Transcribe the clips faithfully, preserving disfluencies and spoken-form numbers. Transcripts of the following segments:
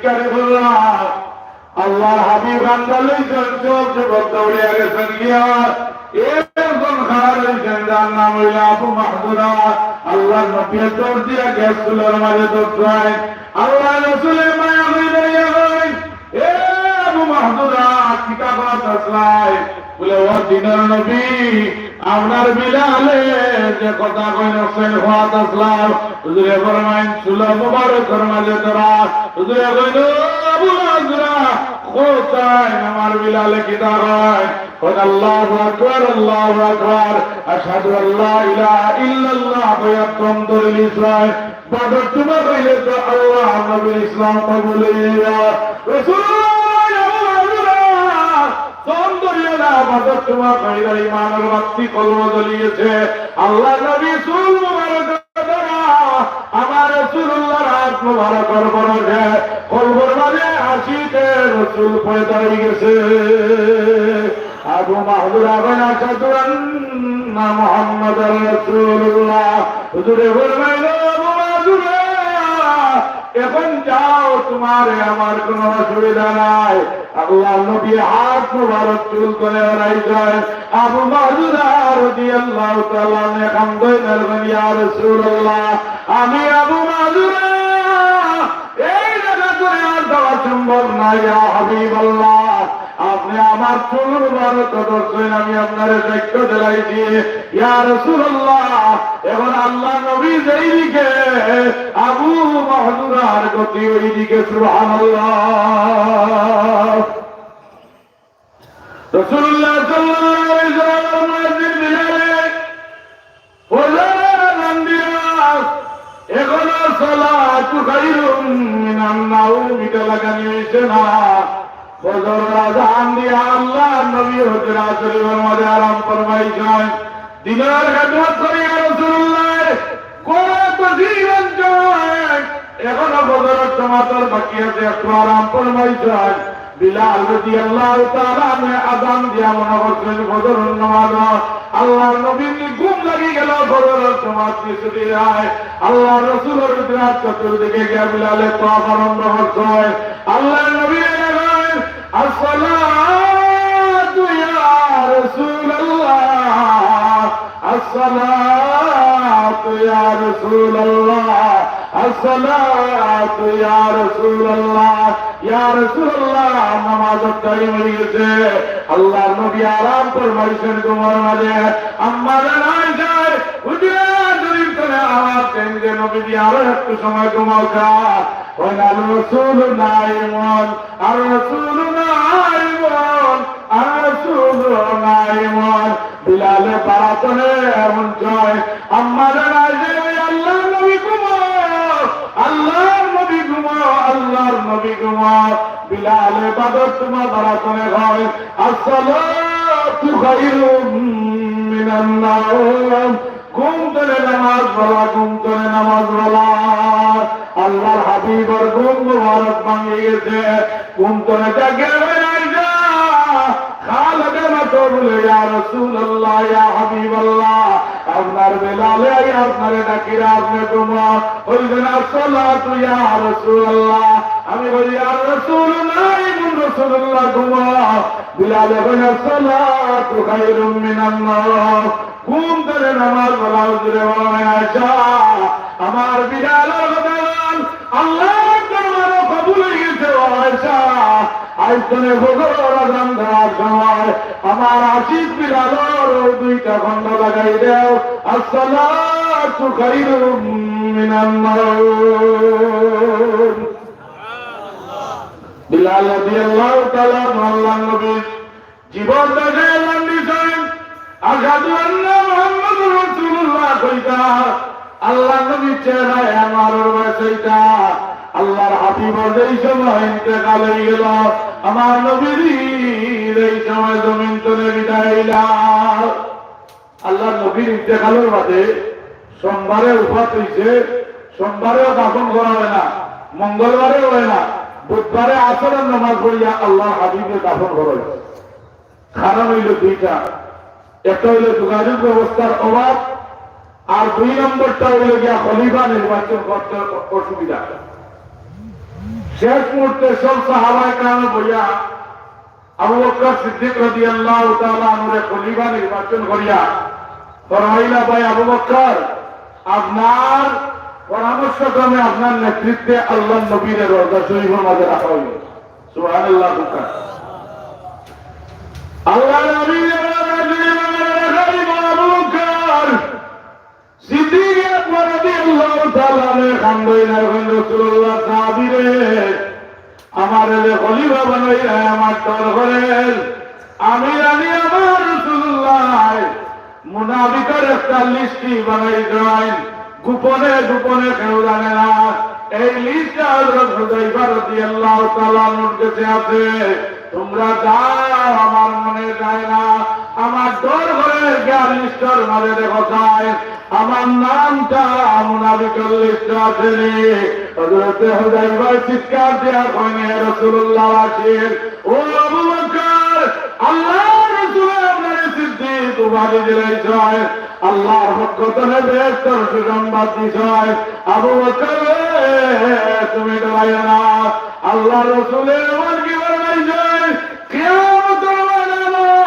কারিমুল্লাহ, আল্লাহর হাবিব কান্দা লইছইন, চোখ যুবক দৌড়িয়া গেছইন গিয়া। একজন খাড়া রইছইন, যার নাম অইল আবু মাহজুরা। আল্লাহর নবী দৌড় দিয়া গেছইন, চুলর মাঝে দৌড় দেয়। আল্লাহর রসুলে মায়া অইয়া কইন, "এ আবু মাহজুরা, কিতা করতাছ লাই?" বলে, "ও দিনর নবী, আপনার বিলালে যে কথা কইন, হুনছইন, হুনিয়া আছলাম।" হুজুরে ফরমাইন, "চুল মুবারকর মাঝে ধরা।" হুজুরে কইন, "ও আবু মাহজুরা, কও চাইন আমার বিলালে কিতা কইন?" কইন, "আল্লাহু আকবার, আল্লাহু আকবার, আশহাদু আল্লা ইলাহা ইল্লাল্লাহ।" কইয়া দম ধরি নিছইন। বাদর তুমা কইলে তো আল্লাহ নবীর ইসলাম কবুল অইয়া। রাসূলুল্লাহ, আবু মাহজুরা, দম ধরিয়া না, বাদর তুমা কইরা ইমানর বাতি কলব জ্বলি গেছে। আল্লাহর নবী চুল মুবারক ধরা, আমার রাসূলুল্লাহর আত মুবারকর বরকতে কলবর মাঝে আশিকে রসুল পয়দা অই গেছে। আবু মাহজুরা কইন, "আশহাদু আন্না মুহাম্মাদার রাসূলুল্লাহ।" হুজুরে ফরমাইন, "আবু মাহজুরা, এখন যাও, তুমারে আমার কুনু অসুবিধা নাই।" আল্লাহর নবী আত মুবারক চুল তুলে বাড়াই যায়। আবু মাহজুরা রাদিয়াল্লাহু তাআলা আনহু কান্দইন আর কইন, "ইয়া রাসূলুল্লাহ, আমি আবু মাহজুরা এই জাগা থাকি আর যাওয়া সম্ভব নায়, ইয়া হাবিবাল্লাহ। আপনে আমার চুল মুবারক ধরছইন, আমি আপনারে সাক্ষ্য দিলাইছি।" ইয়া রাসূলুল্লাহ, এখন আল্লাহর নবী যেই দিকে, আবু মাহজুরার গতি ওই দিকে। সুবহানাল্লাহ। রাসূলুল্লাহ সাল্লাল্লাহু আলাইহি ওয়াসাল্লাম মুয়াজ্জিন বিলালে ফজরের আজান দিলা, এখনো সালাতু খায়রুম মিনান নাওম ইটা লাগানি অইছে না। ফজরের আজান দিয়া আল্লাহর নবী হুজরা শরীফর মাঝে আরাম ফরমাইছইন। দিনর খেদমত করি ইয়া রাসূলুল্লাহ, করে তো জীবন যায়, এখনো ফজরের জামাতর বাকি আছে, একটু আরাম ফরমাইছইন। বিলাল রাদিয়াল্লাহু তাআলা আনহু আজান দিয়া মনো করছইন ফজরের নামাজ। আল্লাহর নবীর ঘুম লাগি গেল, ফজরের জামাত মিস অই যায়। আল্লাহর রাসূলর রাত চতুর্দিকে গিয়া বিলালে তওয়াফ আরম্ভ করছইন। আল্লাহর নবী কইন, "আসসালাতু ইয়া রাসূলুল্লাহ।" আসসালাতু ইয়া রাসূলুল্লাহ, আসসালাতু ইয়া রাসূলুল্লাহ, ইয়া রাসূলুল্লাহ, নামাজর টাইম অই গেছে। আল্লাহর নবী আরাম ফরমাইছইন ঘুমর মাঝে। আম্মা জান আয়েশায় হুজরা শরীফ তনে আওয়াজ দেইন যে, "নবীজি, আরো একটু সময় ঘুমাউক্কা।" কইন, "আর রাসূলু নাইমুন, আর রাসূলু নাইমুন।" আর রাসূলু নাইমুন। বিলালে বারাতনে এমন জয়। আম্মা জান আয়েশায় কইন, "আল্লাহর নবী ঘুমো, আল্লাহর নবী ঘুমো, আল্লাহর নবী ঘুমো।" বিলালে বাদর তুমা বারাতনে কইন, "আসসালাতু খায়রুম মিনান নাওম।" ঘুম তনে নামাজ ভালা, ঘুম তনে নামাজ ভালা। আল্লাহর হাবিবর ঘুম মুবারক ভাঙ্গি গেছে। ঘুম তনে জাগিয়া কইন আয়েশা, খালেদে মাতো বলে, "ইয়া রাসূলুল্লাহ, ইয়া হাবিবাল্লাহ, আপনার বিলালে আইয়া আপনারে ডাকিরা, আপনে ঘুমো।" কইন, "আসসালাতু ইয়া রাসূলুল্লাহ।" আমি কই, "ইয়া রাসূলু নাইমুন, রাসূলুল্লাহ ঘুমো।" বিলালে কইন, "আসসালাতু খায়রুম মিনান নাওম।" ঘুম তনে নামাজ ভালা। হুজুরে ফরমাইন, আয়েশা, আমার বিলালর কথা বল, আল্লাহর দরবারো কবুল অই গেছে। ও আয়েশা, আইজ তনে ফজরর আজান দেওয়ার সময় আমার আশিক বিলালর দুইটা খন্ড লাগাই দেও। আসসালাতু খায়রুম মিনান নাওম। বিলাল রাদিয়াল্লাহু তাআলা আনহু আল্লাহর নবীর জীবন দশায় আল্লাহর নবী চাইন, "আশহাদু আন্না মুহাম্মাদুর রাসূলুল্লাহ" কইতা, আল্লাহর নবীর চেহারায় আনোয়ারর বয়স অইতা, আল্লাহর হাবিবর যেই সময় ইন্তেকাল অই গেল, আমার নবীর এই সময় জমিন তনে বিদায় অইলা। আল্লাহর নবীর ইন্তেকালর বাদে সোমবারে উফাত অইছে, সোমবারেও দাফন করা অয় না, মঙ্গলবারেও অয় না, বুধবারে আসরের নামাজ পড়িয়া আল্লাহর হাবিবরে দাফন করা অইছে। কারণ অইল দুইটা, একটা অইল যোগাযোগ ব্যবস্থার অভাব, আর দুই নম্বরটা অইল গিয়া খলিফা নির্বাচন করতে অ-, অসুবিধা। শেষ মুহূর্তে সব সাহাবায়ে কেরাম বইয়া আবু বকর সিদ্দিক রাদিয়াল্লাহু তাআলা আনহুরে খলিফা নির্বাচন করিয়া ফরমাইলা, "ভাই আবু বকর, আপনার পরামর্শক্রমে আপনার নেতৃত্বে আল্লাহর নবীরে রওজা শরীফের মাঝে রাখা হইল।" সুবহানাল্লাহ। আল্লাহর নবীরে রওজা শরীফের মাঝে রাখা হইল আবু বকর সিদ্দিক আকবর রাদিয়াল্লাহু তাআলা আনহু কান্দইন আর কইন, "রাসূলুল্লাহ, সাহাবীরে, আমারে যে খলিফা বানাইরা, আমার ডর করের। আমি জানি আমার রাসূলুল্লাহ মুনাফিকর একটা লিস্টি বানাইছইন, গোপনে গোপনে কেউ জানে না। এই লিস্টটা হযরত হুযায়ফা রাদিয়াল্লাহু তাআলা আনহুর কাছে আছে। তোমরা যাও, আমার মনে যায় না, আমার ডর করের, গিয়া লিস্টর মাঝে দেখো চাই, আমার নামটা মুনাফিকর লিস্টো আছে নি।" হযরতে হুযায়ফায় চিৎকার দিয়া কইন, "ইয়া রাসূলুল্লাহ, আসেন।" ও আবু বকর, আল্লাহর রাসূলে আপনারে সিদ্দিক উপাধি দিলাইছইন, আল্লাহর পক্ষ তনে বেহেস্তর সুসংবাদ দিছইন। আবু বকর রে, তুমি ডরাইও না। আল্লাহর রাসূলে এমন কি ফরমাইছইন, কিয়ামতর ময়দানো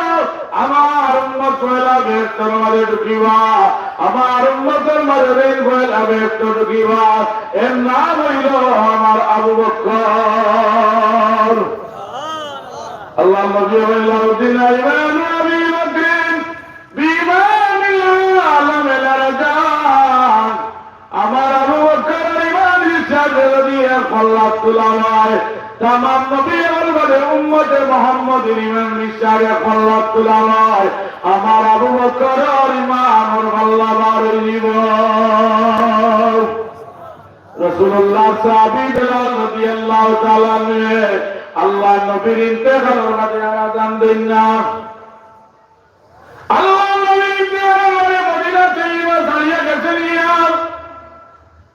আমার উম্মত পয়লা বেহেস্তর মাঝে ঢুকিবা, আমার উম্মতর মাঝে যেইন পয়লা বেহেস্তো ঢুকিবা, এর নাম অইলো আমার আবু বকর। আল্লাহর নবী বললেন, "লাউ জিনা ইমামু আবি বকরিন বিইমামিল আলামিন লারাজান।" আমার আবু বকরর ইমান বিশ্বাস যদি এক পাল্লাত তুলা হয়, তামাম নবী অকলর বাদে উম্মতে মুহাম্মদীর ইমান বিশ্বাস এক পাল্লাত তুলা হয়, আমার আবু বকরর ইমানর পাল্লা বার অইযিবো। রাসূলুল্লাহর সাহাবী বেলাল রাদিয়াল্লাহু তাআলা আনহু আল্লাহর নবীর ইন্তেকালর বাদে আর আজান দেইন না। আল্লাহর নবী ইন্তেকালর বাদে মদিনা তৈয়বা ছাড়িয়া গেছইন গিয়া।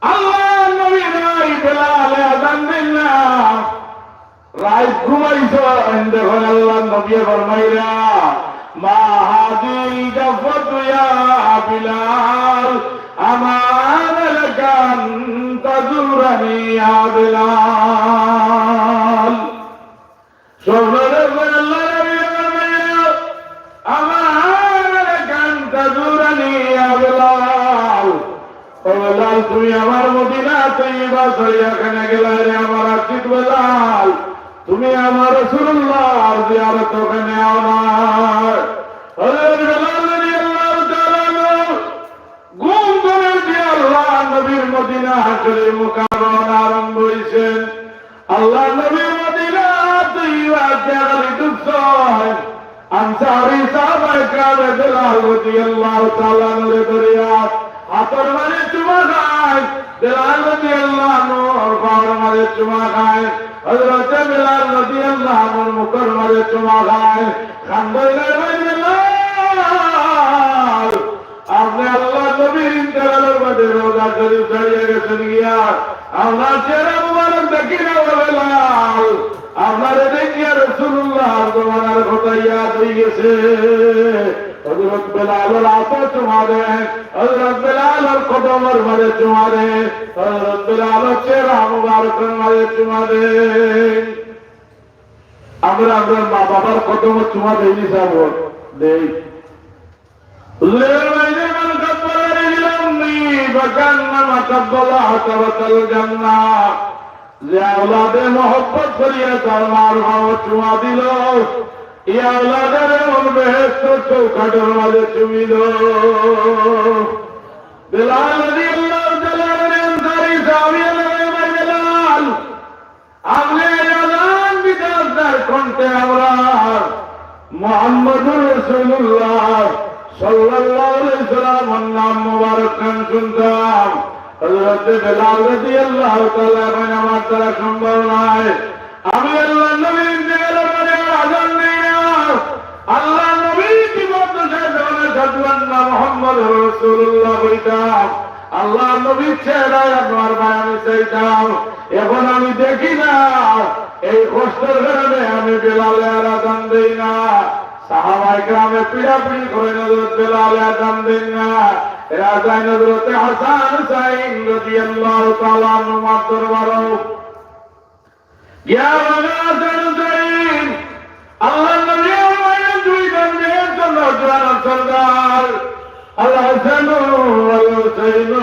আল্লাহর নবী নাই, বেলালে আজান দেইন না। রাইত ঘুমাইছইন, দেখইন আল্লাহর নবী ফরমাইরা, "মা হাযিহিল জাফওয়াতু ইয়া বিলাল, আমা আনা লাকা আন তাজুরানি ইয়া বিলাল।" স্বপ্নর পরে আল্লাহর নবী ফরমাইলা, "আমা আনা লাকা আন তাজুরানি ইয়া বিলাল।" ও বেলাল, তুমি আমার মদিনা তৈয়বা ছাড়িয়া কেনে গেলায় রে আমার আশিক বেলাল? তুমি আমার রাসূলুল্লাহর জিয়ারত কেনে আও না? হযরত বেলাল রাদিয়াল্লাহু তাআলা আনহু ঘুম তনে উঠিয়া আল্লাহর নবীর মদিনা শরীফ মুবারক রওনা আরম্ভ অইছে। আল্লাহর নবী মদিনা তৈয়বা দিয়া খালি ঢুকছইন, আনসারী সাহাবায়ে কেরামে বেলাল রাদিয়াল্লাহু তাআলা আনহুরে ধরিয়া আতর মাঝে চুমা খাইন, বেলাল রাদিয়াল্লাহু আনহুর পাওর মাঝে চুমা খাইন, হযরতে বেলাল রাদিয়াল্লাহু আনহুর মুখর মাঝে চুমা খাইন, কান্দইন, "বেলাল, আপনে আল্লাহর নবীর ইন্তেকালর বাদে রওজা শরীফ ছাড়িয়া গেছইন গিয়া, আপনার চেহারা মুবারক দেখি না ও বেলাল, আপনারে দেখিয়া রাসূলুল্লাহর জমানার কথা ইয়াদ অইগেছে।" হযরত বেলালর আতো চুমা দেইন, হযরত বেলালর কদমর মাঝে চুমা দেইন, হযরত বেলালর চেহারা মুবারকর মাঝে চুমা দেইন। আমরা আমরার মা বাবার কদমো চুমা দেইনি সাব? দেই। হুজুরের বাইরে মান কাব্বালা রিজলা উম্মি ফাকান্নামা কাব্বালা আতাবাতাল জান্নাহ। যে আওলাদে মহব্বত করিয়া তার মার পাও চুমা দিল, ই আওলাদরে এমন বেহেশতর চৌকাঠর মাঝে চুমিল। বেলাল রাদিয়াল্লাহু তাআলা আনহু আনসারী সাহাবী, আল্লাহর ভাই বেলাল, আপনে এই আজান দিতে আপনার কণ্ঠে আমরা মুহাম্মাদুর রাসূলুল্লাহ সাল্লাল্লাহু আলাইহি ওয়াসাল্লামর নাম মুবারক খান শুনতাম। হযরতে বেলাল রাদিয়াল্লাহু তাআলা আনহু কইন, "আমার দ্বারা সম্ভব নায়, আমি আল্লাহর নবীর ইন্তেকালর বাদে আর আজান দেই না।" আল্লাহর নবী জীবন্ত শেষ জমানায় আশহাদু আন্না মুহাম্মাদুর রাসূলুল্লাহ কইতাম, আল্লাহর নবীর চেহারায় আপনার বায় আমি চাইতাম, এখন আমি দেখি না, এই কষ্টর কারণে আমি বেলালে আর আজান দেই না। সাহাবায়ে কেরামে পিড়াপিড়ি করইন, হযরত বেলালে আজান দেইন না। এরা যাইন হযরতে হাসান হুসাইন রাদিয়াল্লাহু তাআলা আনহুমার দরবারো। ইয়া আবুল হাসান হুসাইন, আল্লাহর নবী আমার দুইজন মেয়ের জন্য জোয়ান সর্দার, আল হাসান ওয়াল হুসাইন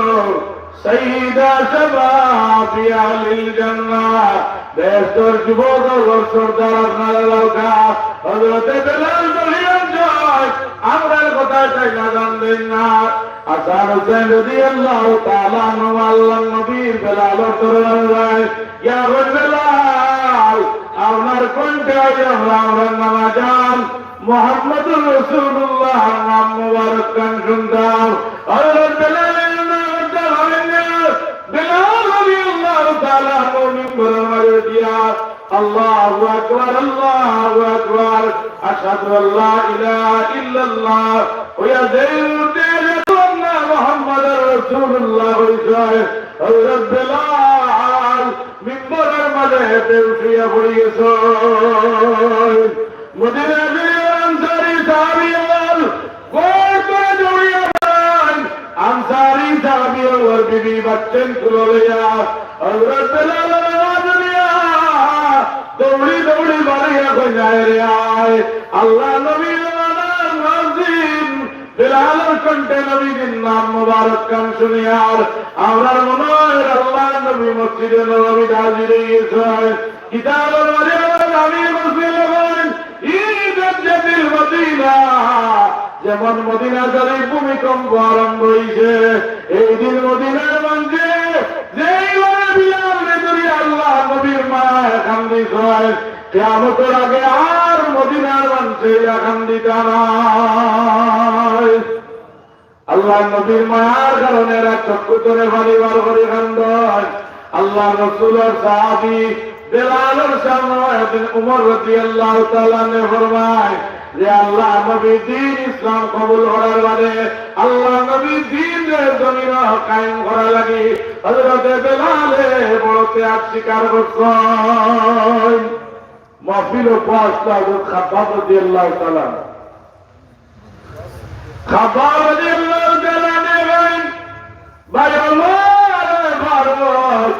সাইয়্যিদা শাবাবি আহলিল জান্নাহ। বেহেশতর যুবক অকলর সর্দার আপনারা অউক্কা। হযরতে বেলাল বলিলেন, "জয়, আমরার কথা চাই না, জানবেন না।" হাসান হুসাইন রাদিয়াল্লাহু তাআলা আনহু আল্লাহর নবীর বেলালর দরবারে যায়। ইয়া বেলাল, আপনার কণ্ঠে আজ আমরা, আমরার নানা জান মুহাম্মদুর রাসূলুল্লাহর নাম মুবারক খান শুনতাম। হযরত বেলালের নাম উচ্চারণ অইল না। বেলাল রাদিয়াল্লাহু তাআলা আনহু মিম্বরর মাঝে উঠিয়া আল্লাহু আকবার, আল্লাহু আকবার, আশহাদু আল্লা ইলাহা ইল্লাল্লাহ কইয়া যেই মুহূর্তে আশহাদু আন্না মুহাম্মাদুর রাসূলুল্লাহ কইছে, হযরত বেলাল মিম্বরর মাঝে বেহুশ অইয়া পড়ি গেছে। মদিনার আনসারী সাহাবী অকল ঘর ঘর দৌড়িয়া বেড়াইন। আনসারী সাহাবী অকলর বিবি বাচ্চাইন কুলো লইয়া হযরত বেলালর আওয়াজ হুনিয়া দৌড়ি দৌড়ি বারইয়া কইন, "আয় রে আয়, আল্লাহর নবীর জামানার মুয়াজ্জিন বেলালর কণ্ঠে নবীজির নাম মুবারক খান শুনিয়ার আমরার মনে অয় আল্লাহর নবী মসজিদে নববীত হাজির অইগেছে।" কিতাবর মাঝে আল্লাহর হাবিব বলছেন, "ইন জাজ্জাতিল মদিনা", যেমন মদিনা শরীফ ভূমিকম্প আরম্ভ অইছে, এই দিন মদিনার মানষে যেইভাবে বিলাল রে ধরি আল্লাহর নবীর মায়ায় কান্দিছে, কিয়ামতর আগে আর মদিনার মানষে ইলা কান্দিতা নায়। আল্লাহর নবীর মায়ার কারণে এরা চক্ষু তনে পানি বার করি কান্দইন। আল্লাহর রাসূলর সাহাবী বেলালর সামনে একদিন উমর রাদিয়াল্লাহু তাআলা আনহু ফরমায় যে, "আল্লাহর নবী দ্বীন ইসলাম কবুল করার বাদে আল্লাহর নবী দ্বীন রে জমিনো কায়েম করার লাগি হযরতে বেলালে বড় ত্যাগ স্বীকার করছইন।" মাহফিলো উপস্থিত হযরত খাব্বাব রাদিয়াল্লাহু তাআলা আনহু। খাব্বাব রাদিয়াল্লাহু তাআলা আনহু কইন, "ভাই ওমর ফারুক,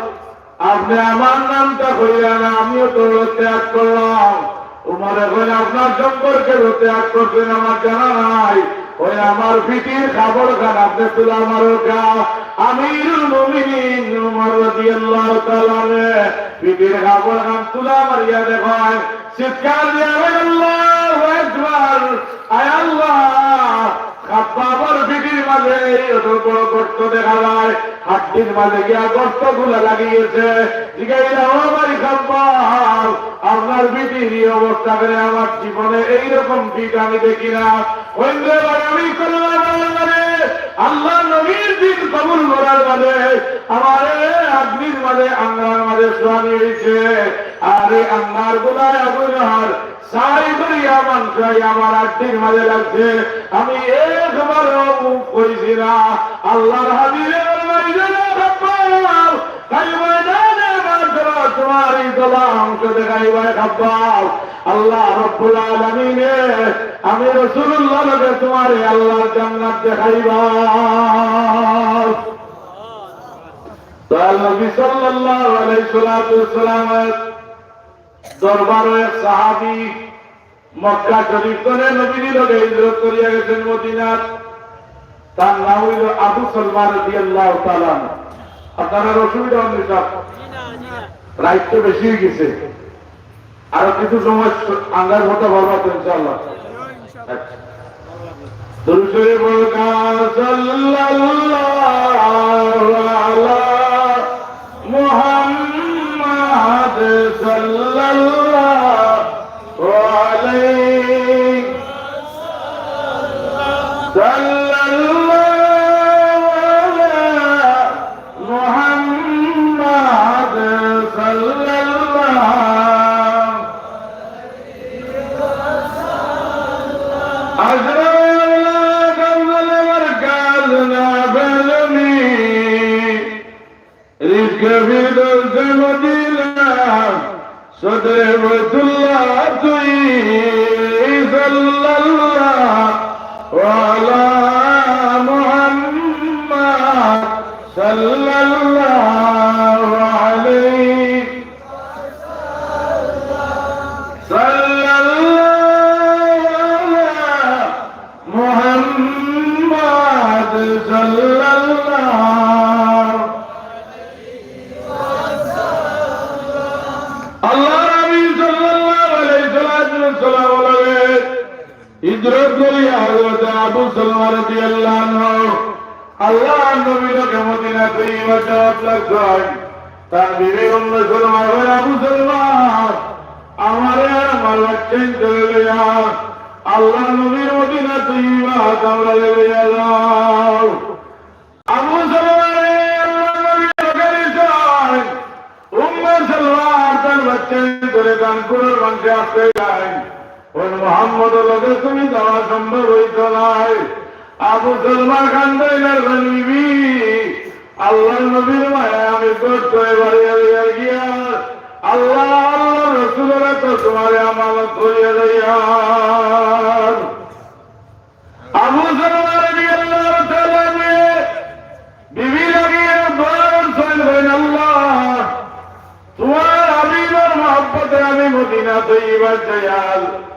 আপনে আমার নামটা কইলা না, আমিও তো ত্যাগ করলাম।" উমরে কইন, "আপনার সম্পর্কে তো ত্যাগ করছেন, আমার জানা নাই। ওই আমার পিঠির কাপড় খান আপনে তুলা মারউক্কা।" আমিরুল মুমিনিন উমর রাদিয়াল্লাহু তাআলা আনহু পিঠির কাপড় খান তুলা মারিয়া দেখইন, চিৎকার দিয়া কইন, "আল্লাহু আকবার, আয় আল্লাহ।" খাব্বাবর পিঠির মাঝে অত বড় গর্ত দেখা যায়, হাড্ডির মাঝে গিয়া গর্ত গুলা লাগি গেছে। জিগাইলা, "ও ভাই খাব্বাব, আপনার পিঠির এই অবস্থা করে আমার জীবনে এইরকম পিঠ আমি দেখি না।" কইন, "রে ভাই, আমি কলমা পড়ার বাদে, আল্লাহর নবীর দ্বীন কবুল করার বাদে আমার এই আগ্নির মাঝে, আঙ্গার মাঝে শোয়ানি অইছে, আর এই আঙ্গার গুলায় আগুন আর ছাই করিয়া মাংস আমার আট্টির মাঝে লাগছে, আমি একবারও মুখ কইছি না।" আল্লাহর হাবিবে ফরমাইলা, "রে খাব্বাব, কাল ময়দানে মাশারে তোমার এই ধলা মাংস দেখাইবা খাব্বাব। আল্লাহ রাব্বুল আলামিনে আমি রাসূলুল্লাহর লগে তোমারে আল্লাহর জান্নাত দেখাইবা।" তো নবী সাল্লাল্লাহু আলাইহি সাল্লাতু ওয়াসসালামের দরবারো এক সাহাবী মক্কা শরীফ তনে নবীর লগে হিজরত করিয়া গেছেন মদিনাত। তার নাম অইল আবু সালমা রাদিয়াল্লাহু তাআলা আনহু। আপনারার অসুবিধা অয়নি সাব? রাইত তো বেশি অই গেছে, আরো কিছু সময় আঙ্গার মতো ভালো আছে ইনশাআল্লাহ। আচ্ছা। দুরূদ শরীফ পড়ুক্কা, সাল্লাল্লাহু আলা মুহাম্মাদ সাল্লাল্লাহু আলাইহি সাল্লাল্লাহু আলা মুহাম্মাদ সাল্লাল্লাহু আশরাফুল আফজাল মারকাজ নাফেজমি। রিজকে ফিরদৌসে মদিনা, সদরে বাইতুল্লাহ তুই, সাল্লাল্লাহু আলা মুহাম্মাদ, সাল্লাল্লাহু আলাইহি। হিজরত করিয়া হযরত আবু সালমা রাদিয়াল্লাহু আনহু আল্লাহর নবীর লগে মদিনা তৈয়বা যাওয়াত লাগছইন। তান বিবি উম্মে সালমা কইন, "আবু সালমা, আমারে আর আমার বাচ্চাইন্তরে লইয়া আল্লাহর নবীর মদিনা তৈয়বা আমরারে লইয়া যাও।" আবু সালমারে আল্লাহর নবী লগে নিছইন। উম্মে সালমা আর তান বাচ্চাইন্তরে তান কুলর মাঝে আটকাই যায়। কইন, "মুহাম্মদর লগে তুমি যাওয়া সম্ভব অইতো নায়।" আবু সালমা কান্দইন আর কইন, "বিবি, আল্লাহর নবীর মায়ায় আমি ঘর থনে বারইয়া লইয়া গিয়া, আল্লাহ, আল্লাহর রাসূলরে তো তুমারে আমানত করিয়া যাইয়ার।" আবু সালমা রাদিয়াল্লাহু তাআলা আনহু বিবি লাগিয়া দোয়া করছইন, কইন, "আল্লাহ, তুমার হাবিবর মহব্বতে আমি মদিনা তৈয়বাত যাইয়ার।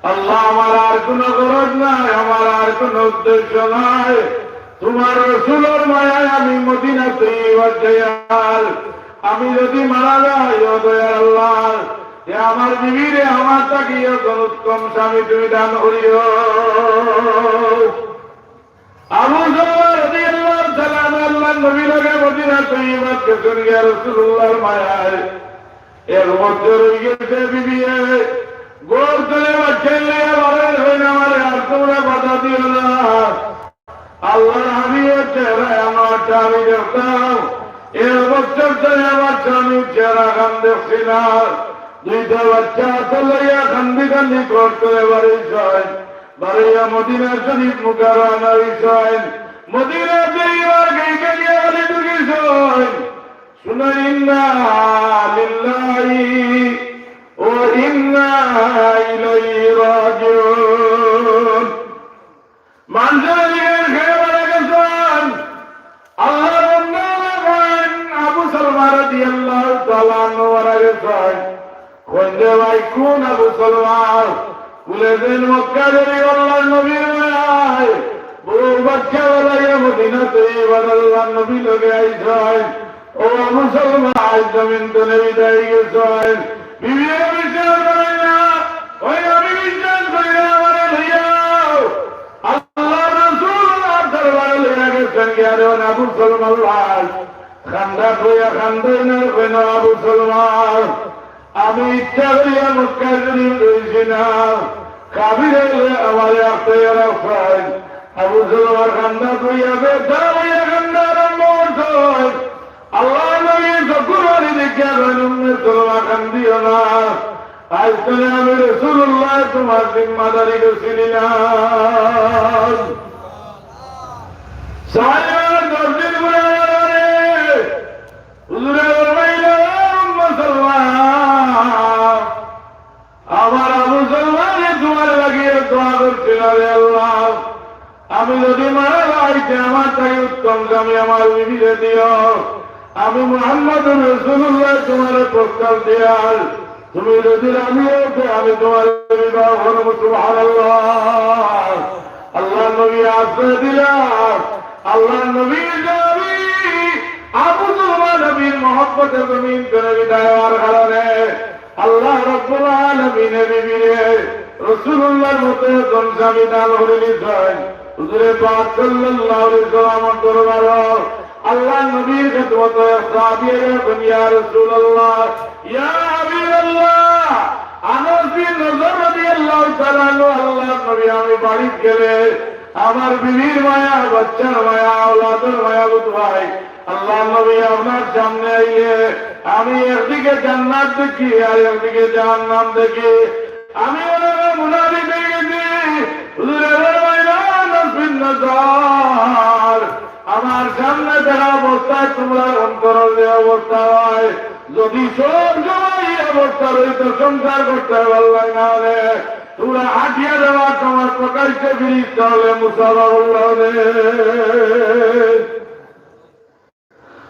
আল্লাহ, আমার আর কুনু গরজ নাই, আমার আর কুনু উদ্দেশ্য নাই। তুমার রাসূলর মায়ায় আমি মদিনা তৈয়বাত যাইয়ার। আমি যুদি মারা যাই, ও দয়ার আল্লাহ, এ আমার বিবিরে আমার থাকি একজন উত্তম স্বামী তুমি দান করিও।" আবু সালমা রাদিয়াল্লাহু তাআলা আনহু আল্লাহর নবীর লগে মদিনা তৈয়বাত গেছইন গিয়া রাসূলুল্লাহর মায়ায়। এক বছর অইগেছে বিবিয়ে ঘর থনে বাচ্চাইন লইয়া বারইন, কইন, "আমারে আর তুমরা বাধা দিও না।" আল্লাহর হাবিবর চেহারা এমন একটা আমি দেখতাম, এক বছর ধরি আমার স্বামীর চেহারা খান দেখছি না। দুইটা বাচ্চা আতো লইয়া কান্দি কান্দি ঘর থনে বারইছইন, বারইয়া মদিনা শরীফ মুখা রওয়ানা অইছইন। মদিনা শরীফর গেইটে গিয়া খালি ঢুকিছইন, হুনো, "ইন্না লিল্লাহি ওয়া ইন্না ইলাইহি রাজিউন।" মানষে বলিবেন, "কে মারা গেছইন?" আল্লাহর বন্দা বলেন, "আবু সালমা রাদিয়াল্লাহু তাআলা আনহু মারা গেছইন।" কইন, "রে ভাই, কুন আবু সালমা?" বলে, "যেইন মক্কা শরীফ আল্লাহর নবীর মায়ায় বউ বাচ্চা বারইয়া মদিনা তৈয়বাত আল্লাহর নবীর লগে আইছইন।" ও মুসলমান, আইজ জমিন থনে বিদায় গেছইন। বিবিয়ে বিশ্বাস করইন না, কইন, "আমি বিশ্বাস করি না, আমারে লইয়া আও।" আল্লাহর রাসূল আল্লাহর দরবারে লইয়া গেছইন, গিয়া দেখইন আবু সালমা লাশ। কান্দা কইয়া কান্দইন আর কইন, "আবু সালমা, আমি ইচ্ছা করিয়া মক্কা শরীফ রইছি না, কাফিরে আমারে আটকাইয়া রাখছইন।" আবু সালমার কান্দা কইয়া বেদা অইয়া কান্দা আরম্ভ করছইন। আল্লাহর নবী চকুর পানি দেখিয়া কইন, "উম্মে সালমা, কান্দিও না। আইজ থনে আমি রাসূলুল্লাহ তুমার জিম্মাদারি গেছি নিলাম।" ছয় মাস দশ দিন বুড়া হওয়ার পরে হুজুরে ফরমাইলা, "উম্মে সালমা, আমার আবু সালমায় তুমার লাগি দোয়া করছিল, রে আল্লাহ, আমি যুদি মারা যাই, তে আমার থাকি উত্তম স্বামী আমার বিবিরে দিও। আমি মুহাম্মাদুর রাসূলুল্লাহ তুমারে প্রস্তাব দিয়ার, তুমি যুদি রাজি অও, তে আমি তুমারে বিবাহ করমু।" সুবহানাল্লাহ। আল্লাহর নবী আশ্রয় দিলা। আল্লাহর নবীর সাহাবী আবু সালমা নবীর মহব্বতে জমিন থনে বিদায় হওয়ার কারণে আল্লাহ রাব্বুল আলামিনে বিবিরে রাসূলুল্লাহর মতো একজন স্বামী দান করি দিছইন। হুজুরে পাক সাল্লাল্লাহু আলাইহি ওয়াসাল্লামর দরবারো আল্লাহর নবীর খেদমতো এক সাহাবী আইয়া কইন, "ইয়া রাসূলুল্লাহ, ইয়া হাবিবাল্লাহ, আনাস বিন নজর রাদিয়াল্লাহু তাআলা আনহু, আল্লাহর নবী, আমি বাড়িত গেলে আমার বিবির মায়া, বাচ্চার মায়া, আওলাদর মায়া বুঝবায়। আল্লাহর নবী আপনার সামনে আইলে আমি একদিকে জান্নাত দেখি আর একদিকে জাহান্নাম দেখি। আমি অনেক মুনাফিক অইগেছি।" হুজুরে ফরমাইলা, "আনাস বিন নজর, আমার সামনে থাকা অবস্থায় তুমরার অন্তরর যে অবস্থা অয়, যুদি সব সময় ই অবস্থা রইতো, সংসার করতে পারলায় না অইলে, তুমরা হাটিয়া যাওয়া সময় প্রকাশ্যে ফিরিস্তা অকলে মুসাফা করলা অনে।"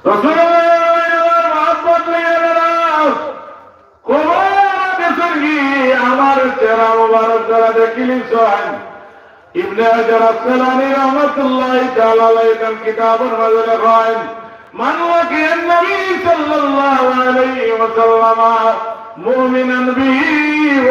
রাসূলুল্লাহর মহব্বত লইয়া যারা কবরো গেছইন গি, আমার চেহারা মুবারক যারা দেখিলিছইন, ইবনে হাজার আসকালানী রহমাতুল্লাহি তাআলা আলাইহি তান কিতাবর মাঝে লেখইন, من لقي النبي صلى الله عليه وسلم مؤمنا به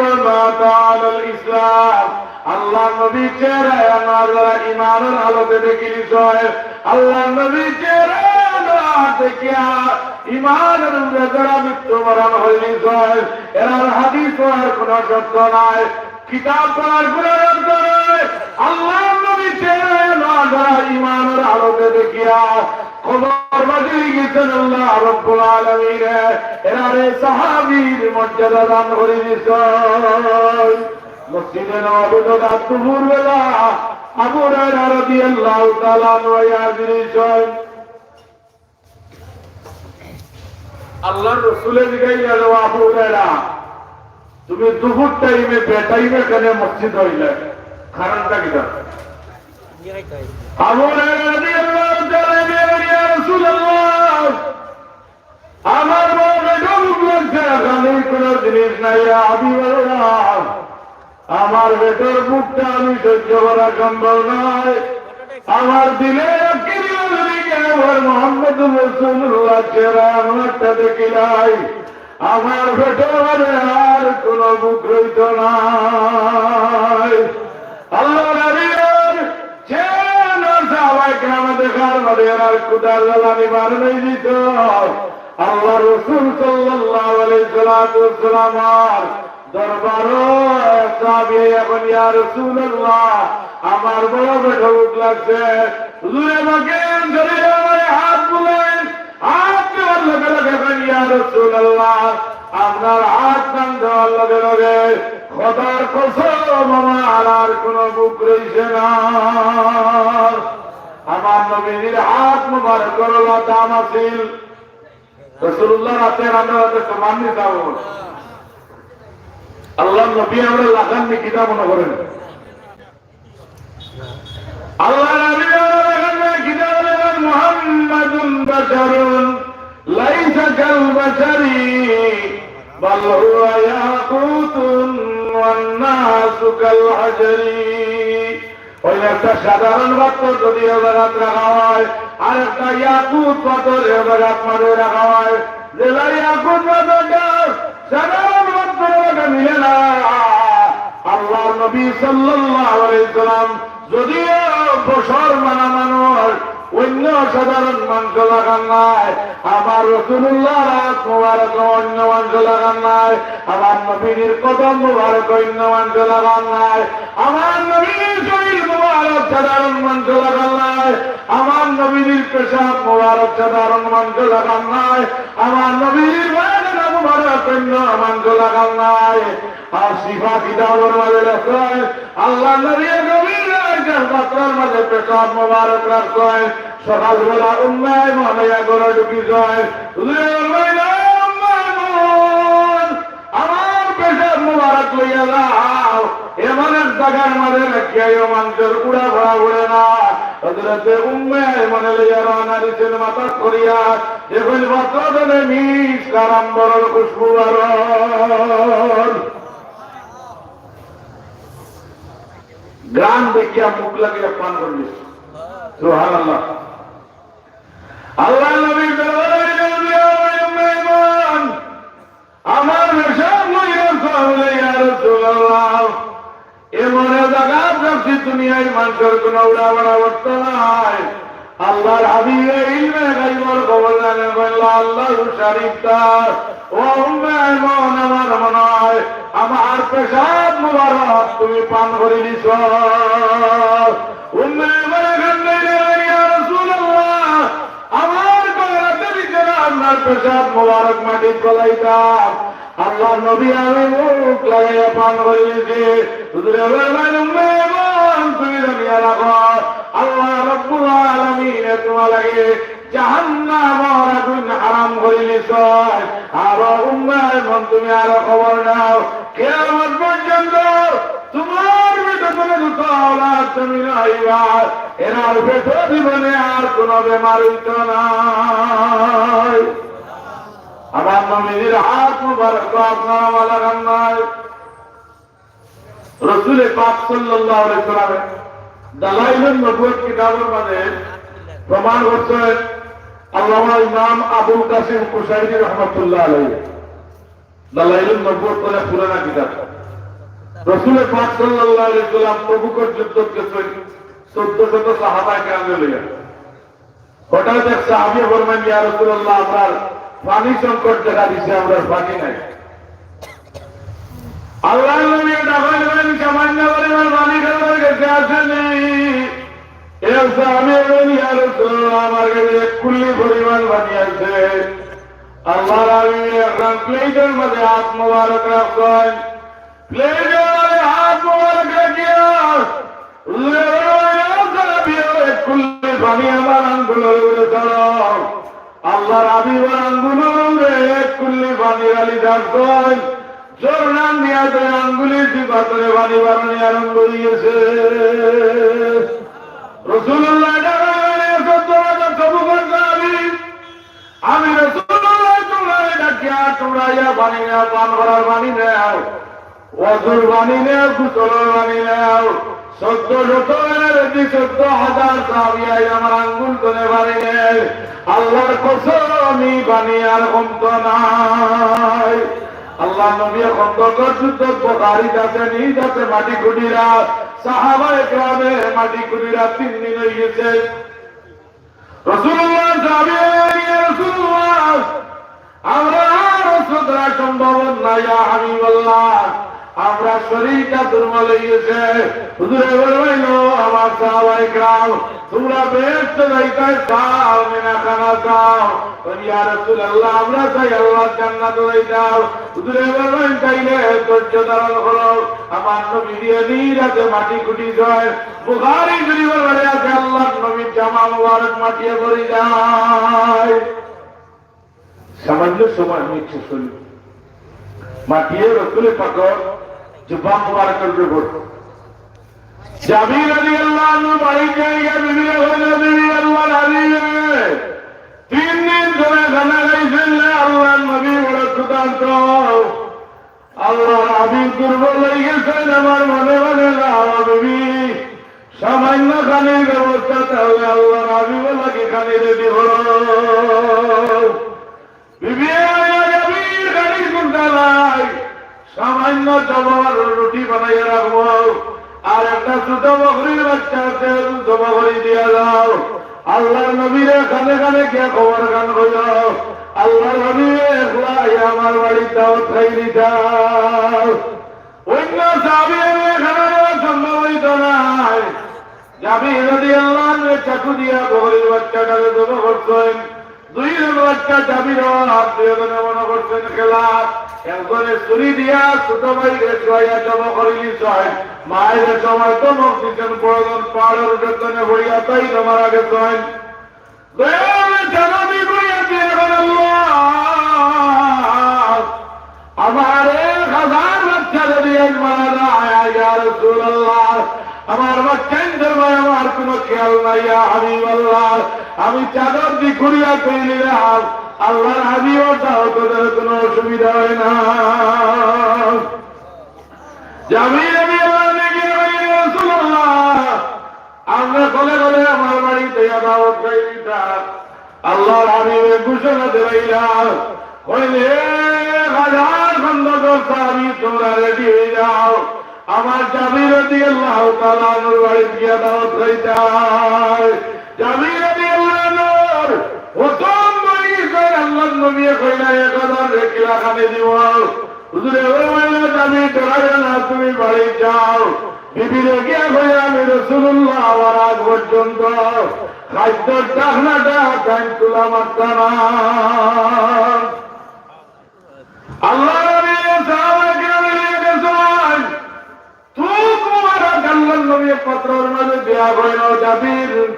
ومات على الإسلام. আল্লাহর নবীর চেহারা আনোয়ার যারা ইমানের হালতে দেখিলিছইন, আল্লাহর নবীর চেহারা আনোয়ার দেখিয়া ইমানের উপরে যারা মৃত্যুবরণ করিলিছইন, এরার হাদিস আর কোনো সত্য নাই। কিতাব পড়ার কোনো দরকার নাই। আল্লাহর নবীর চেহারা আনোয়ার যারা ইমানের হালতে দেখিয়া কবরবাসী গেছইন, আল্লাহ রাব্বুল আলামিনে এরারে সাহাবীর মর্যাদা দান করি দিছইন। মসজিদে নববীত রাত দুপুর বেলা আবু হুরায়রা রাদিয়াল্লাহু তাআলা আনহু হাজির অইছইন। আল্লাহর রসুলে জিগাইলা, "ও আবু হুরায়রা, তুমি দুপুর টাইমে, বে টাইমে কেনে মসজিদ অইলে? কারণটা কিতা?" আবু হুরায়রা রাদিয়াল্লাহু তাআলা আনহু বলেন, "ইয়া রাসূলুল্লাহ, আমার বড় পেটো ভুক লাগছে, খানির কোনো জিনিস নাই, ইয়া হাবিবাল্লাহ।" আমার পেটর ভুকটা আমি সহ্য করা সম্ভব নয়। আমার দিলে রাখি দিলে যদি কেউ আর মোহাম্মদুর রাসূলুল্লাহ চেহারা আনোয়ারটা দেখিলাই, আমার পেটর মাঝে আর কোনো ভুক রইতো নায়। আল্লাহর নবীর চেহারা সাহাবায়ে কেরাম দেখার মাঝে আর ক্ষুধার জ্বালা নিবারণ অই যিতো। আল্লাহর রাসূল সাল্লাল্লাহু আলাইহি সাল্লাতু ওয়াসসালামর দরবারো এক সাহাবী আইয়া কইন, "ইয়া রাসূলুল্লাহ, আমার বড় পেটো ভুক লাগছে।" হুজুরে পাকে শরীরে আমারে হাত বুলাইন, হাত দেওয়ার লগে লগে কইন, "ইয়া রাসূলুল্লাহ, আপনার হাত টান দেওয়ার লগে লগে খোদার কসম আমার আর কোনো ভুক রইছে না।" আমার নবীজির হাত মুবারকর দাম আছিল। রাসূলুল্লাহর হাতে আমরার হাতে সমান নি দাম? আল্লাহর নবী আমরার লাখান নি কিতা মনে করেন? আল্লাহর নবী আমরার লাখান নি কিতা বলেন? "মুহাম্মাদুন বাশারুন লাইসা কাল বাশারি বাল হুয়া ইয়াকুতুন ওয়ান নাসু কাল হাজারি।" ওই একটা সাধারণ পাথর যদি এক জাগাত রাখা হয়, আর একটা ইয়াকুত পাথর এক জাগাত মাঝে রাখা হয়, যেলা ইয়াকুত পাথরটা সাধারণ পাথরর লগে মিলে না। আল্লাহর নবী সাল্লাল্লাহু আলাইহি সাল্লাম যদিও বশর মানা মানুষ, অইন্য সাধারণ মানষর লাখান নায়। আমার রাসূলুল্লাহর হাত মুবারক অইন্য মানষর লাখান নায়। আমার নবীজির কদম মুবারক অইন্য মানষর লাখান নায়। আমার নবীজির শরীর মুবারক সাধারণ মানষর লাখান নায়। আমার নবীজির পেশাব মুবারক সাধারণ মানষর লাখান নায়। আমার নবীজির পায়খানা মুবারক অইন্য মানষর লাখান নায়। আর শিফা কিতাবর মাঝে লেখছে, আল্লাহর নবী গভীর রাইতে পাথরর মাঝে পেশাব মোবারক রাখছইন। সকালবেলা উম্মে আইমন আইয়া ঘরো ঢুকিছইন। হুজুরে ফরমাইলা, "উম্মে আইমন, আমার পেশাব মোবারক লইয়া যাও, এমন এক জাগার মাঝে রাখিয়া আইও, মানষর উড়া ফড়া উড়ে না।" হযরতে উম্মে আইমনে লইয়া রওনা দিছইন, মাথাত করিয়া দেখইন পাথরর তলে মিস্ক আর আম্বরর খুশবু বারর। ঘ্রাণ দেখিয়া মুখ লাগিয়া পান করিলিছইন। সুবহানাল্লাহ। আল্লাহর নবীর দরবারে গেলা, "ইয়া মেহমান, আমার পেশাব লইয়া যাও।" "ইয়া রাসূলুল্লাহ, এমন এক জাগাত রাখছি দুনিয়ার মানষর কোনো উড়া বাড়া অবস্থা নাই।" আল্লাহর হাবিবে ইলমে গায়বর খবর জানে, কইলা, "আল্লাহু শারিবতা, ও উম্মে আইমন, আমার মনে হয় আমার পেশাব মুবারক তুমি পান করিলিছো।" উম্মে আইমনে কান্দাইলা, "ইয়া রাসূলুল্লাহ, আমার গলাতে দিতে না, আপনার পেশাব মুবারক মাটিত গলাইতাম।" আল্লাহর নবী, আমি মুখ লাগাইয়া পান করিলিছি। হুজুরে ফরমাইন, "উম্মে আইমন, তুমি জানিয়া রাখো, আল্লাহ রাব্বুল আলামিনে তুমার লাগি জাহান্নামর আগুন হারাম করিলিছইন। আর উম্মে আইমন, তুমি আরো খবর নাও, কিয়ামত পর্যন্ত তুমার ভিতরে যত আওলাদ জমিন আইবা, এরার পেটো জীবনে আর কোনো বেমার অইতো নায়।" আমার নবীজির হাত মুবারক তো আপনার আমার লাখান নায়। রসুলে পাক সাল্লাল্লাহু আলাইহি ওয়াসাল্লামে দালাইলুন নবুওয়াত কিতাবর মাঝে প্রমাণ করছইন, আল্লামা ইমাম আবুল কাসিম কুশাইরি রহমতুল্লাহ আলাইহি দালাইলুন নবুয়ত বলে পুরানা কিতাব। রসুল পাক সাল্লাল্লাহু আলাইহি ওয়াসাল্লাম তবুকর যুদ্ধত গেছইন চৌদ্দশত সাহাবায়ে কেরামরে লইয়া। হঠাৎ এক সাহাবী ফরমাইন, "ইয়া রাসূলুল্লাহ, আমরার পানি সংকট দেখা দিছে, আমরার পানি নাই।" আল্লাহর নবী ডাকইন, "সামান্য পরিমাণ পানি কারোর গেছে, আছে নি?" এক সাহাবী বলেন, "ইয়া রাসূলুল্লাহ, আমার গেছে এক কুল্লি পরিমাণ পানি আছে।" আল্লাহর নবী একখান প্লেটর মাঝে হাত মোবারক রাখছইন, প্লেটর মাঝে হাত মোবারক রাখিয়া হুজুরে বললেন, "ইয়া সাহাবী, এক কুল্লি পানি আমার আঙ্গুলর উপরে ছাড়ো।" আল্লাহর হাবিবর আঙ্গুলর উপরে এক কুল্লি পানি ঢালি ছাড়ছইন। ঝর্ণার নিয়াতে আঙ্গুলের চিপাতনে পানি বারনি আরম্ভ অই গেছে। রাসূলুল্লাহ ডাকইন, "এ সত্য কথা তবুকর সাহাবী।" আমি রাসূলুল্লাহ, তোমরারে ডাকিয়ার, তোমরা আইয়া পানি নেও, পান করার পানি নেও, ওযুর পানি নেও, গোসলর পানি নেও। চৌদ্দশত, চৌদ্দ হাজার সাহাবী আইয়া আমার আঙ্গুল তনে পানি নেয়। আল্লাহর কসম, ই পানি আর কমতো নায়। আল্লাহর নবী খন্দকর যুদ্ধত বুখারীত আছে, নিজ হাতে মাটি খুঁড়িরা, সাহাবায়ে কেরামে মাটি খুঁড়িরা তিন দিন অই গেছে। রাসূলুল্লাহ সাহাবী বলেন, "ইয়া রাসূলুল্লাহ, আমরা আর সদরা সম্ভব না, ইয়া হাবিবাল্লাহ, আমরা শরীরটা দুর্বল অই গেছে।" হুজুরে ফরমাইলো, "আমার সাহাবায়ে কেরাম, তোমরা বেহেশত যাইতায় চাও, না খানা চাও?" বলে, "ইয়া রাসূলুল্লাহ, আমরা চাই আল্লাহর জান্নাত যাইতাম।" হুজুরে ফরমাইন, "তাইলে ধৈর্য ধারণ করো।" আমার নবী দিয়া নিজ হাতে মাটি খুঁড়ি যায়। বুখারী শরীফর মাঝে আছে, আল্লাহর নবীর জামা মোবারক মাটিয়ে ভরি যায়। সামান্য সময় আমি একটু শুনি। মাটিয়ে রসুলে পাকর জুব্বা মোবারকর উপরে পড়ে। জাবির রাদিয়াল্লাহু আনহু বাড়িত যাইয়া বিবিরে কইল, "বিবি, আল্লাহর হাবিবে তিন দিন ধরে খানা খাইছইন না, আল্লাহর নবী বড় ক্ষুধার্ত।" আল্লাহর হাবিব দুর্বল অই গেছইন, আমার মনে মনে কও, "বিবি, সামান্য খানির ব্যবস্থা তাইলে আল্লাহর হাবিবর লাগি খানি রেডি করো।" বিবি, আল্লাহর হাবিব খানি কুন্তা নাই, সামান্য জবর রুটি বানাইয়া রাখবো, আর একটা ছোট বকরির বাচ্চা আছে, জবো করি দিয়া যাও। আল্লাহর নবীরে কানে কানে গিয়া খবর খান কইল, আল্লাহর নবী একলা আইয়া আমার বাড়িত দাওয়াত খাইলিতা। অইন্য সাহাবীরে খানা দেওয়া সম্ভব অইতো নায়। জাবির রাদিয়াল্লাহু আনহু চাকু দিয়া বকরির বাচ্চাটারে জবো করছইন। দুইজন বাচ্চা জাবির আর দুইজনে মনে করছইন খেলা। একজনে ছুরি দিয়া ছোট ভাইরে ছুয়াইয়া জবো করিলিছইন। মায়ের সময় ধমক দিছইন, বড়জন পাহাড়র উপর তনে পড়িয়া তাইন মারা গেছইন। দয়াল জানাবি করিয়া দিয়ে এখন আল্লাহ, আমার এক হাজার বাচ্চা যদি আজ মারা যায়, ইয়া রাসূলুল্লাহ, আমার বাচ্চাইন্তর বায় আমার কোনো খেয়াল নাই, ইয়া হাবিবাল্লাহ। আমি চাদর দি ঘুরিয়া কইলিলাম, আল্লাহর হাবিবর দাওয়াত, তোদের কোনো অসুবিধা হয় না। জাবির রাদিয়াল্লাহু আনহু গিয়া কইলেন, ইয়া রাসূলুল্লাহ, আমরা কলে কলে আমার বাড়িত আইয়া দাওয়াত খাইলিতা। আল্লাহর হাবিবে ঘোষণা দিলাইলা, কইলে, এক হাজার খন্দকর সাহাবী তোমরা রেডি অই যাও, আমার জাবির রাদিয়াল্লাহু তাআলা আনহুর বাড়িত গিয়া দাওয়াত খাইতায়। জাবির রাদিয়াল্লাহু আনহুর প্রথম বই, আল্লাহর নবী কইলা, এক হাজার রে কিলা খানি দিব। হুজুরে ফরমাইলা, "জাবির, ডরাইও না, তুমি বাড়িত যাও।" বিবিরে গিয়া কইয়া, "আমি রাসূলুল্লাহ, আমার আগ পর্যন্ত খাদ্যর ঢাকনাটা তাইন তুলা মারতা না।" আল্লাহর নবীয়ে সাহাবায়ে কেরামরে গেছইন। তুক মুবারক আল্লাহর নবীয়ে পাত্রর মাঝে দিয়া কইল, "জাবির,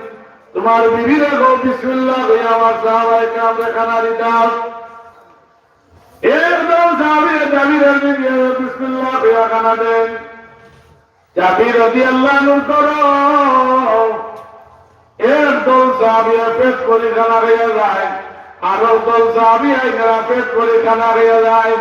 তোমার বিবিরে কও বিসমিল্লাহ কইয়া আমার সাহাবায়ে কেরামরে খানা দিতা।" একদল সাহাবী জাবিরের বিবিরে বিসমিল্লাহ কইয়া খানা দেইন। জাবির রাদিয়াল্লাহু আনহুর পরও একদল সাহাবী পেট ভরি খানা খাইয়া যায়, আরক দল সাহাবী আইনারা পেট ভরি খানা খাইয়া যায়।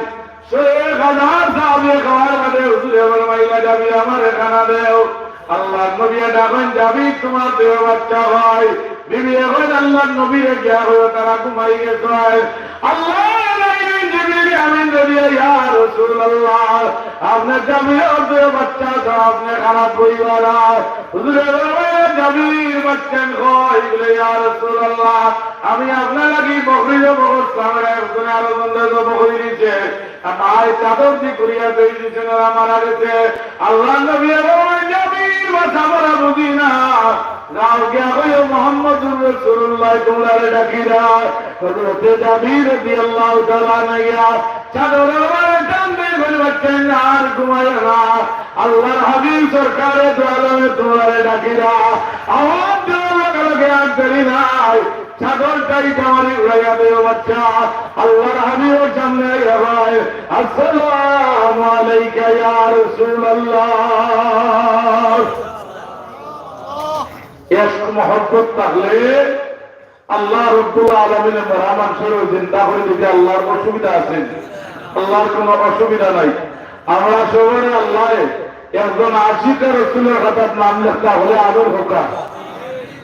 সে এক হাজার সাহাবী খাওয়ার বাদে হুজুরে ফরমাইলা, "জাবির, আমারে খানা দেও।" আল্লাহর নবী ডাকইন, "জাবির, তুমার দুইও বাচ্চা কই?" বিবিয়ে কইন, "আল্লাহর নবীরে গিয়া কইও, তারা ঘুমাই গেছইন।" আল্লাহর নবী জিবরিল আমিন নবী, "ইয়া রাসূলুল্লাহ, আপনার জাবিরর দুইও বাচ্চা তো আপনে খারাপ অইবা না।" হুজুরে ফরমাইলা, "জাবির বাচ্চাইন কই?" বলে, "ইয়া রাসূলুল্লাহ, আমি আপনার লাগি বকরি জবো করছিলাম, একজনে আরো জনরে জবো করি দিছে।" আর মায় চাদর দি করিয়া দেই দিছেন, ওরা মারা গেছে। আল্লাহর নবী বলেন, "জাবির, বাচ্চা মরা বুঝি না। যাও গিয়া কইও, মুহাম্মাদুর রাসূলুল্লাহ তুমরারে ডাকিরা।" হযরতে জাবির রাদিয়াল্লাহু তাআলা আনহু গিয়া চাদরর উপরে টান দেই, বলে, "বাচ্চাইন আর ঘুমাইও না। আল্লাহর হাবিব সরকারে দু আলমে তুমরারে ডাকিরা।" আওয়াজ দেওয়ার লগে লগে আর দেরি নাই। চাদরটা ইটা মারি উড়াইয়া দেও বাচ্চা। আল্লাহর হাবিবর সামনে আইয়া কয়, "আসসালামু আলাইকা ইয়া রাসূলুল্লাহ।" এশক মহব্বত থাকলে আল্লাহ রব্বুল আলামিনে মরা মানষরে জিন্দা করি দিতে আল্লাহর অসুবিধা আছে? আল্লাহর কোনো অসুবিধা নাই। আমরা সবাই আল্লাহ একজন আশিকে রসুলর খাতাত নাম লেখতা অইলে আদর করতা।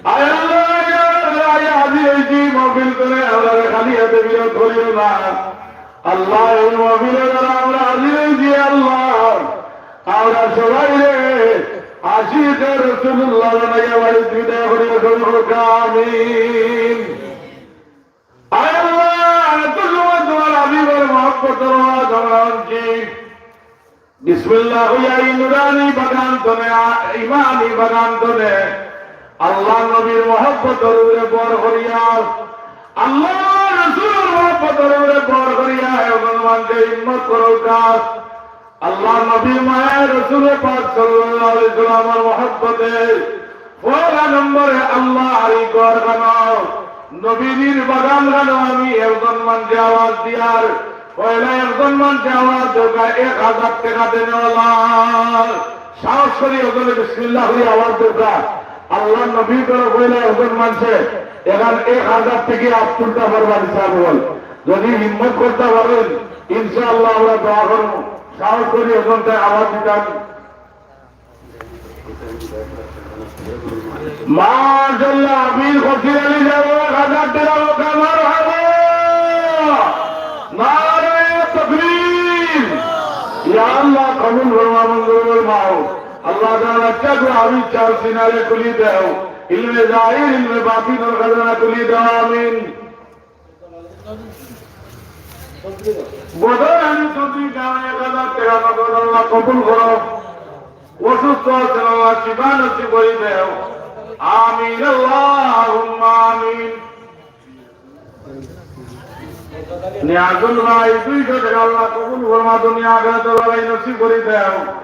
আয় আল্লাহ, আয় আল্লাহ, আয় হাজির অইছি মাহফিল করে, আমরারে খালি হাতে বিরত করিও না। আল্লাহ, এই মাহফিলে যারা আমরা হাজির অইছি, আল্লাহ, আমরা সবাইরে আশিকে রসুলুল্লাহ বানাইয়া বাড়িত বিদায় করিও, সবাই বলুক, "আমিন।" আয় আল্লাহ, এত সময় তুমার হাবিবর মহব্বতর আওয়াজ আমরা হুনছি। বিসমিল্লাহ কইয়া এই নুরানি বাগান তনে, আ-, ইমানি বাগান তনে আল্লাহর নবীর মহব্বতর উপরে ভর করিয়া, আল্লাহর রসুলর মহব্বতর উপরে ভর করিয়া একজন মানষে হিম্মত করউক্কা। আল্লাহর নবীর মায়ায় রসুল পাক সাল্লাল্লাহু আলাইহি ওয়াসাল্লামর মহব্বতে পয়লা নম্বরে আল্লাহর এই ঘরখানো, নবীজির বাগানখানো আমি একজন মানষে আওয়াজ দিয়ার, পয়লা একজন মানষে আওয়াজ দেউক্কা, এক হাজার টেকা দেনেওয়ালা। সাহস করি একজনে বিসমিল্লাহ করি আওয়াজ দেউক্কা। আল্লাহর নবীর ঘরো পয়লা একজন মানষে এখান এক হাজার টেকা আত তুলতা পারবা, ইনশাআল্লাহ। যদি হিম্মত করতা পারইন, ইনশাআল্লাহ আমরা দোয়া করমু। সাহস করি একজনরে আওয়াজ দিতাম। মাশাআল্লাহ, আমিন। কসির আলী সাহেব, এক হাজার টেকা দেউক্কা, মারহাবা। নারায়ে তাকবীর। ইয়া আল্লাহ, কবুল ফরমা, মঞ্জুর ফরমাও। আল্লাহ তাআলা চাকু আমি চাও সিনারে খুলি দেও। ইলমে জাহির, ইলমে বাতিনর খাজানা খুলি দেও, আমিন। বদর আলী চৌধুরী গ্রামে এক হাজার টেকা নগদ, আল্লাহ কবুল করো। অসুস্থ আছেন, আল্লাহ শিফা নসিব করি দেও। আমিন, আল্লাহুম্মা আমিন। নিয়াজুল ভাই দুইশো টেকা, আল্লাহ কবুল ফরমা, দুনিয়া আখিরাত ভালাই নসিব করি দেও।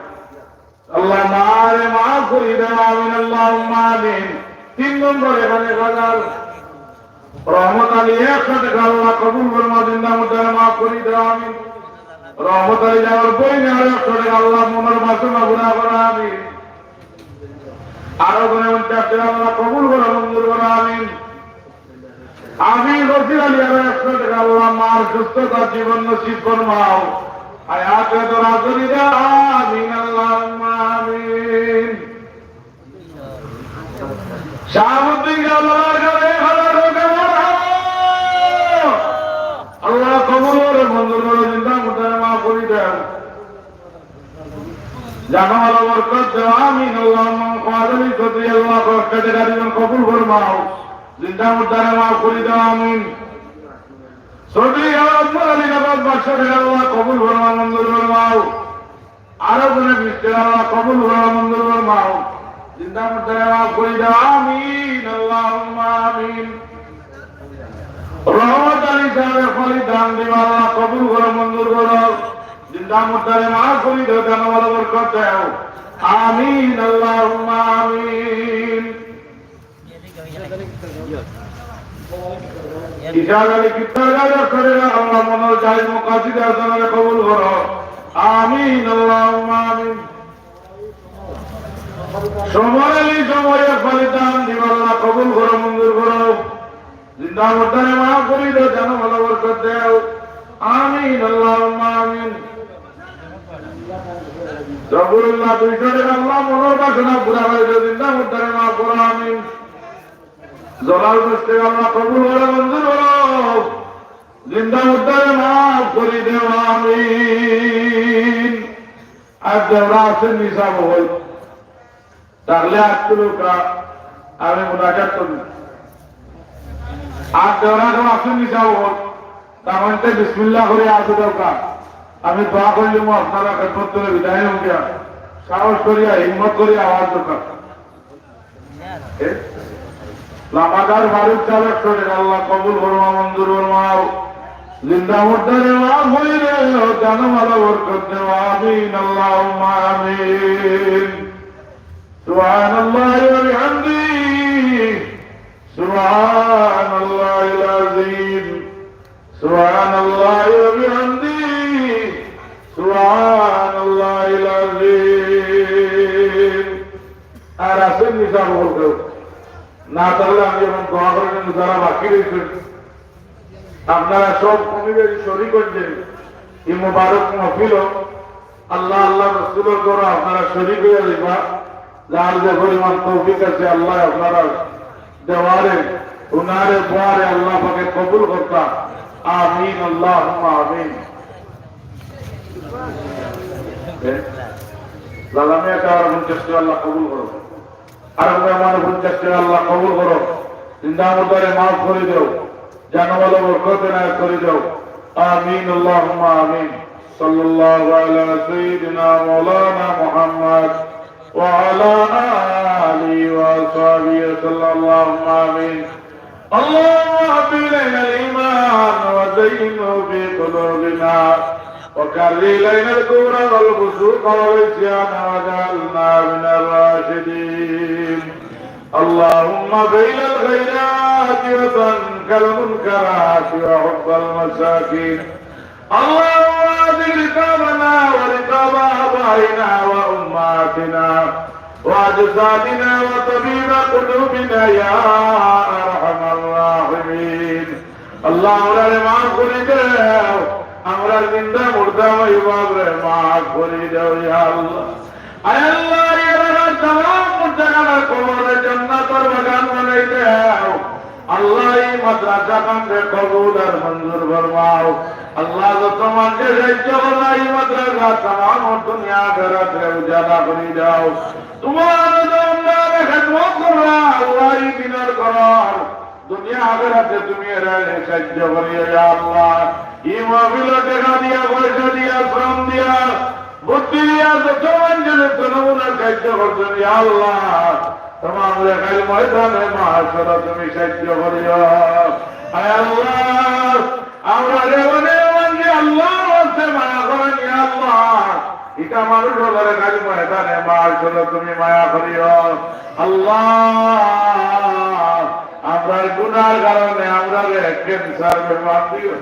আল্লাহ মারে মাফ করি দেও, আমিন, আল্লাহুম্মা আমিন। তিন নম্বর এখানে এক হাজার। রহমত আলী একশো টেকা, আল্লাহ কবুল ফরমা, জিন্দা মুর্দারে মাফ করি দেও, আমিন। রহমত আলী আমার বইনে আরো একশো টেকা, আল্লাহ মনর বাসনা পুরা করো, আমিন। আরো জনে পঞ্চাশ টেকা, আল্লাহ কবুল করো, মঞ্জুর করো, আমিন। আমি রফিক আলী আরো একশো টেকা, আল্লাহ মার সুস্থতা জীবন নসিব ফরমাও। হায়াতে দরাজ করি দেও, আমিন, আল্লাহুম্মা আমিন। শাহাবুদ্দিন গাওলার ঘরে এক হাজার টেকা, মারহাবা। আল্লাহ কবুল করো, মঞ্জুর করো, জিন্দা মুর্দারে মাফ করি দেও। জানো আল্লাহ বরকত দেও, আমিন। আল্লাহুম্মা কাদ আলী চৌধুরী, আল্লাহ কষ্ট থেকে জীবন কবুল ফরমাও, জিন্দা মুর্দারে মাফ করি দেও, আমিন। চৌধুরী আহমদ আলী নবাব বাদশাহ থেকে আল্লাহ কবুল ফরমাও, মঞ্জুর ফরমাও। আরো জনে বিশ টেকা, আল্লাহ কবুল ফরমাও, মঞ্জুর ফরমাও, জিন্দা মুর্দারে মাফ করি দেও, আমিন, আল্লাহুম্মা আমিন। রহমত আলী সাহেব ফলি দান দিবা, আল্লাহ কবুল করো, মঞ্জুর করো। জিন্দা মুর্দারে মাফ করি দেও, জানো আল্লাহ বরকত দেও। আমিন, আল্লাহুম্মা আমিন। ইশাক আলী কিত্তার গাজা করে, আল্লাহ মনর জায়েজ মাকাসিদ হাসানারে কবুল করো। আমিন, আল্লাহুম্মা আমিন। সমর আলী সময় এক ফলি দান দিবা, আল্লাহ কবুল করো, মঞ্জুর করো। জিন্দা মুর্দারে মাফ করি দেও, জানো আল্লাহ বরকত দেও। আমিন, আল্লাহুম্মা আমিন। রবুল্লাহ দুইশো টেকা আল্লাহ মনর বাসনা পুরা করি দেও, জিন্দা মুর্দারে মাফ করো, আমিন। জলাল দশ টেকা আল্লাহ কবুল করো, মঞ্জুর করো, জিন্দা মুর্দারে মাফ করি দেও, আমিন। আর যারা আছেন নিশা বহল, তাহলে আজকে লোকরা আমি মুনাজাত করি। আর যারা কেউ আছেন নিশা বহল, তার মধ্যে বিসমিল্লাহ করে আসে দরকার। আমি দোয়া করলাম, আপনারা খেদমত করে বিদায় হন গিয়া। সাহস করিয়া, হিম্মত করিয়া আওয়াজ দরকার। এ? লামাদার ফারুক সাহেব শরীর আল্লাহ কবুল ফরমা, মঞ্জুর ফরমাও। জিন্দা মুর্দারে মাফ করি দেও, জানো মালা বরকত দেও। আমিন, আল্লাহুম্মা আমিন। سبحان الله وبحمده، سبحان الله العظيم، سبحان الله وبحمده، سبحان الله العظيم। আর আছেন নিশা বহল কেউ? না থাকলে আমি এখন দোয়া করি, কিন্তু যারা বাকি রয়েছেন, আপনারা সব কমিবেশি শরিক হইছেন এই মুবারক মাহফিল। আল্লাহ, আল্লাহ রসুলের ঘরো আপনারা শরিক হইয়া যাইবা। যার যে পরিমাণ তৌফিক আছে, আল্লাহ আপনারা দেওয়ারে, উনারে, বুয়ারে আল্লাহ পাকে কবুল করতা। আমিন, আল্লাহুম্মা আমিন। এ? লালামিয়া কার পঞ্চাশ টেকা আল্লাহ কবুল করো। আর আমরা আমার পঞ্চাশ টেকা আল্লাহ কবুল করো। জিন্দা মুর্দারে মাফ করি দেও। জানো মালো বরকত এনায়েত করি দেও। আমিন, আল্লাহুম্মা আমিন। সাল্লাল্লাহু আলা সাইয়্যিদিনা মাওলানা মুহাম্মদ ওয়া আলা আলিহি ওয়া সাহবিহি ওয়া সাল্লাম। আল্লাহুম্মা আমিন। اللهم حبب إلينا الإيمان وزينه في قلوبنا وكره إلينا الكفر والفسوق والعصيان واجعلنا من الراشدين. اللهم فعل الخيرات وترك المنكرات وحب المساكين. اللهم أعتق رقابنا ورقاب آبائنا وأمهاتنا وأجدادنا وطبيب قلوبنا يا أرحم الراحمين. আল্লাহ, আমরারে মাফ করি দেও, আমরা জিন্দা মুর্দা ভাই বাপরে মাফ করি দেও, ইয়া আল্লাহ। আয় আল্লাহ, এলাকার তামাম মুর্দাগানার কবররে জান্নাতর বাগান বানাই দেও। আল্লাহ, এই মাদ্রাসা খানরে কবুল আর মঞ্জুর ফরমাও। আল্লাহ, যত মানুষে সাহায্য করলা এই মাদ্রাসা, তামাম দুনিয়া আখিরাতরে উজালা করি দাও। তোমার আমরা খেদমত করলা, আল্লাহ, এই দিনের ঘরর দুনিয়া আখিরাতে তুমি এরারে সাহায্য করিও, ইয়া আল্লাহ। এই মাহফিলো টেকা দিয়া, পয়সা দিয়া, শ্রম দিয়া, বুদ্ধি দিয়া যত মানুষে যত নমুনা সাহায্য করছইন, ইয়া আল্লাহ, তামামরে কাইল ময়দানে মাহশরো তুমি সাহায্য করিও। আয় আল্লাহ, আমরারে অনেক মানুষে আল্লাহর ওয়াস্তে মায়া করইন, ইয়া আল্লাহ। ইতা মানুষ অকলরে কাইল ময়দানে মাহশরো তুমি মায়া করিও। আল্লাহ, আমরার গুনার কারণে আমরারে ক্যান্সার বেমার দিও।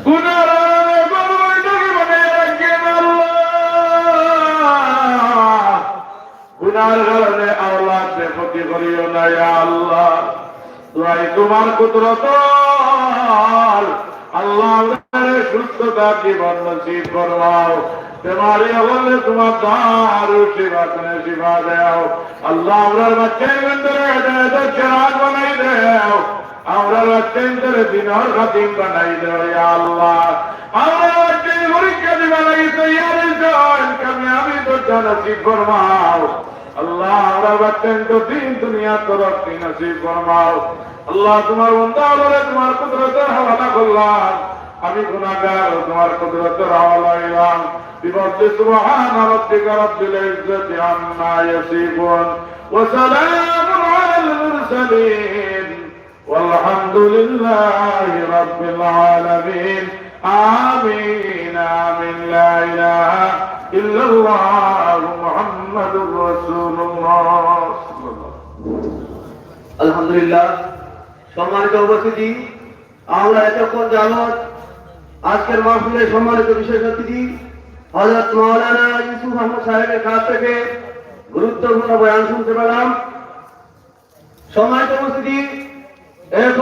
গুনার কারণে গর্ভবতী বানাইয়া রাখেন আল্লাহ। গুনার কারণে আওলাদ বেপতি করিও না, ইয়া আল্লাহ। দোয়াই তোমার কুদরত, আল্লাহ, আমরারে সুস্থতা জীবন নসিব ফরমাও। বেমারি অকলরে তোমার দারুল শিফা তুমি শিফা দেও। আল্লাহ, আমরার বাচ্চাইন্তরে হেদায়েতর চেরাগ বানাই দেও। আমরার বাচ্চাইন্তরে দ্বীনর খাদিম বানাই দেও, ইয়া আল্লাহ। আমরার বাচ্চাইন্তরে পরীক্ষা দিবার লাগি তৈয়ার অইছইন, কামিয়াবির দরজা নসিব ফরমাও। আল্লাহ, আমরার বাচ্চাইন্তরে দ্বীন দুনিয়ার তরক্কি নসিব ফরমাও। আল্লাহ, তোমার বান্দা অকলরে তোমার কুদরতর হাওয়ালা করলাম। আমি গুনাহগার, তোমার কুদরতর হাওয়ালা অইলাম। بفضل سبحان ربك رب العزة عما يصفون وسلام على المرسلين والحمد لله رب العالمين. آمين، آمين. لا إله إلا الله محمد رسول الله. আলহামদুলিল্লাহ, সম্মানিত উপস্থিতি, আমরা এতক্ষণ যাবত আজকের মাহফিলের সম্মানিত বিশেষ অতিথি হযরত মাওলানা ইউসুফ আহমদ সাহেবের কাছ থেকে গুরুত্বপূর্ণ বয়ান শুনতে পেলাম। সম্মানিত উপস্থিতি, এর